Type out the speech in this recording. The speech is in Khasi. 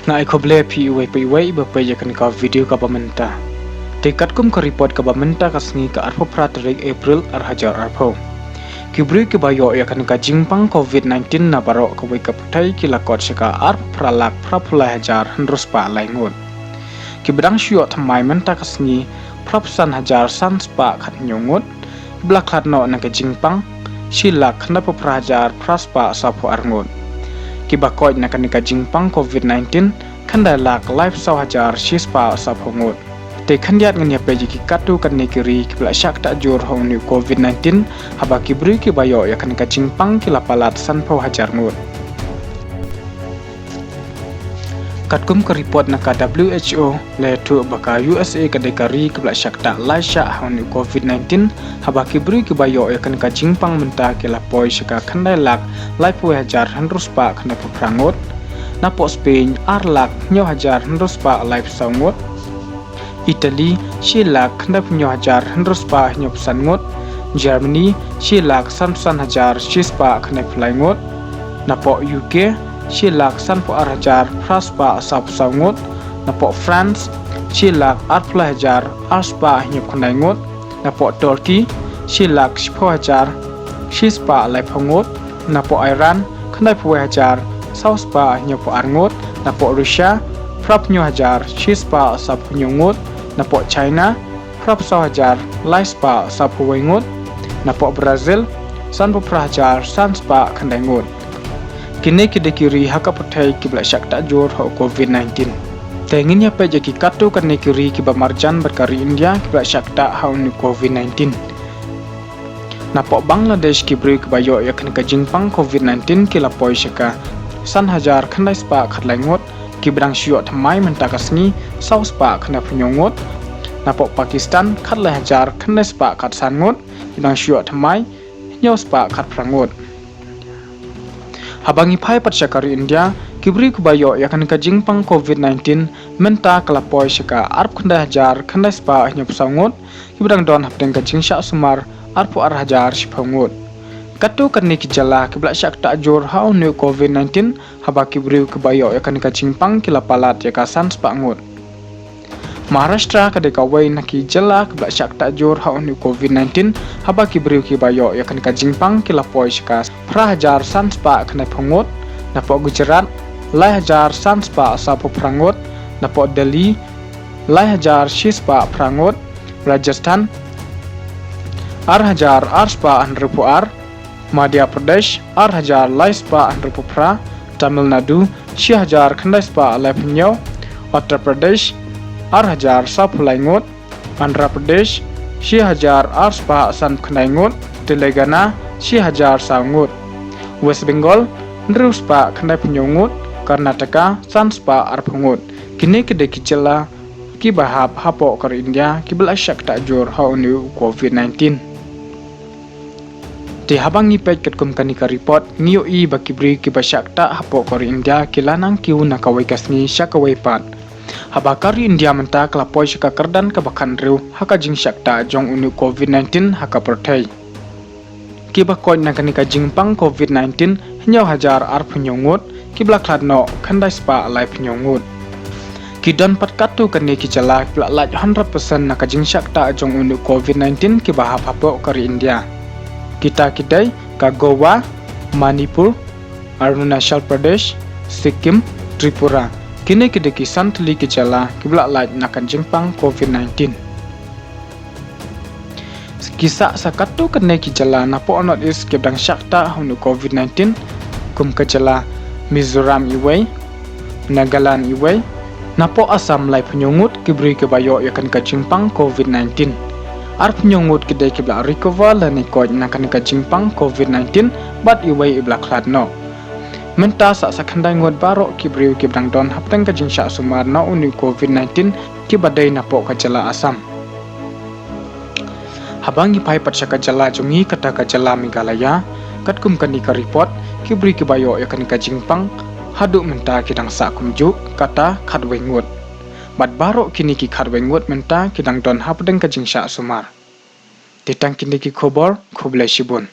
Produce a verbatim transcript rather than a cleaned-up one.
Nga ai khublei phi iwei pa iwei iba peit ïa kane ka video kaba mynta. Te katkum ka report kaba mynta ka sngi ka arphew phra tarik April ar hajar arphew. Ki briew kiba ïoh ïa kane ka jingpang covid nineteen na baroh kawei ka pyrthei ki la kot sha ka arphew phra lak phra phew lai hajar hynriew spah lai ngut. Kiba dang shu ïoh thymmai mynta ka sngi phra phew san hajar san spah khat hynñiew ngut. Kiba la khlad noh na ka jingpang shi lak khyndai phew phra hajar phra spah saw phew ar ngut. Kiba koit na kane ka jingpang covid nineteen khyndai lak lai phew saw hajar shi spah saw phew ngut. Te khyndiat ngin ïa peit ïa ki katto katne ki ri kiba la shah ktah jur ha une u covid nineteen, haba ki briew kiba ïoh ïa kane ka jingpang ki la palat san phew hajar ngut. Katkum ka report na ka W H O, la ïathuh ba ka U S A ka dei ka ri kaba la shah ktah lai shah ha une u covid nineteen, haba ki briew kiba ïoh ïa kane ka jingpang mynta ki la poi sha ka khyndai lak lai phew wei hajar hynriew spah khyndai phew phra ngut. Napoh Spain ar lak hynñiew hajar hynriew spah lai phew saw ngut. Italy shi lak khyndai phew hynñiew hajar hynriew spah hynñiew phew san ngut. Germany shi lak san phew san hajar shi spah khyndai phew lai ngut. Napoh U K shi lak san phew ar hajar phra spah saw phew saw ngut. Napoh France shi lak ar phew lai hajar ar spah hynñiew phew khyndai ngut. Napoh Turkey shi lak shi phew hajar shi spah lai phew ngut. Napoh Iran khyndai phew wei hajar saw spah hynñiew phew ar ngut. Napoh Russia phra phew hynñiew hajar shi spah saw phew hynñiew ngut. Napoh China phra phew saw hajar lai spah saw phew wei ngut. Napoh Brazil san phew phra hajar san spah khyndai ngut. Kine ki dei ki ri ha ka pyrthei kiba la shah ktah jur ha u covid nineteen. Te ngin ïa peit ïa ki katto katne ki ri kiba marjan bad ka ri India kiba la shah ktah ha une u covid nineteen. Napoh Bangladesh ki briew kiba ïoh ïa kane ka jingpang covid nineteen ki la poi sha ka san hajar khyndai spah khatlai ngut. Kiba dang shu ïoh thymmai mynta ka sngi saw spah khyndai phew hynñiew ngut. Napoh Pakistan khatlai hajar khyndai spah khatsan ngut. Kiba dang shu ïoh thymmai hynñiew spah khatphra ngut. Haba ngi phai pat sha ka ri India, ki briew kiba ïoh ïa kane ka jingpang covid nineteen mynta ka la poi sha ka arphew khyndai hajar khyndai spah hynñiew phew saw ngut. Kiba dang don hapdeng ka jingshah sumar arphew ar hajar shiphew ngut. Katto katne ki jylla kiba la shah ktah jur ha une u covid nineteen, haba ki briew kiba ïoh ïa kane ka jingpang ki la palat ïa ka san spah ngut. Maharashtra ka dei kawei na ki jylla kiba la shah ktah jur ha une u covid nineteen, haba ki briew kiba ïoh ïa kane ka jingpang ki la poi sha ka phra hajar san spah khyndai phew ngut. Napoh Gujarat lai hajar san spah saw phew phra ngut. Napoh Delhi lai hajar shi spah phra ngut. Rajasthan ar hajar ar spah hynriew phew ar. Madhya Pradesh ar hajar lai spah hynriew phew phra. Tamil Nadu shi hajar khyndai spah lai phew hynñiew. Uttar Pradesh ar hajar saw phew lai ngut. Andhra Pradesh shi hajar ar spah san phew khyndai ngut. Telangana shi hajar saw ngut. West Bengal hynriew spah khyndai phew hynñiew ngut. Karnataka san spah arphew ngut. Kine ki dei ki jylla kiba hap hapoh ka ri India kiba la shah ktah jur ha une u covid nineteen. Te haba ngi peit katkum kane ka report, ngi ïohi ba ki briew kiba shah ktah hapoh ka ri India ki la nang kiew na kawei ka sngi sha kawei pat. Haba ka ri India mynta ka la poi sha ka kyrdan kaba khathynriew ha ka jingshah ktah jong une u covid nineteen ha ka pyrthei. Kiba koit na kane ka jingpang covid nineteen hynñiew hajar arphew hynñiew ngut. Kiba la khlad noh khyndai spah lai phew hynñiew ngut. Ki don pat katto katne ki jylla kiba la lait hundred percent na ka jingshah ktah jong une u covid nineteen kiba hap hapoh ka ri India. Kita ki dei ka Goa, Manipur, Arunachal Pradesh, Sikkim, Tripura. Kine ki dei ki san tylli ki jylla kiba la lait na ka jingpang covid nineteen. Ki sah sa katto katne ki jylla napoh North East kiba dang shah ktah ha une u covid nineteen, kum ka jylla Mizoram iwei, Nagaland iwei. Napoh Assam lai phew hynñiew ngut ki briew kiba ïoh ïa kane ka jingpang covid nineteen. Arphew hynñiew ngut ki dei kiba la recover lane koit na kane ka jingpang covid nineteen bad iwei iba la khlad noh. Mynta sah sa khyndai ngut baroh ki briew kiba dang don hapdeng ka jingshah sumar na une u covid nineteen kiba dei napoh ka jylla Assam. Haba ngi phai pat sha ka jylla jong ngi kata ka jylla Meghalaya, katkum kane ka report, ki briew kiba ïoh ïa kane ka jingpang haduh mynta ki dang sah kumjuh kata khatwei ngut. Bad baroh kine ki khatwei ngut mynta ki dang don hapdeng ka jingshah sumar. Te tang kine ki khubor, khublei shibun.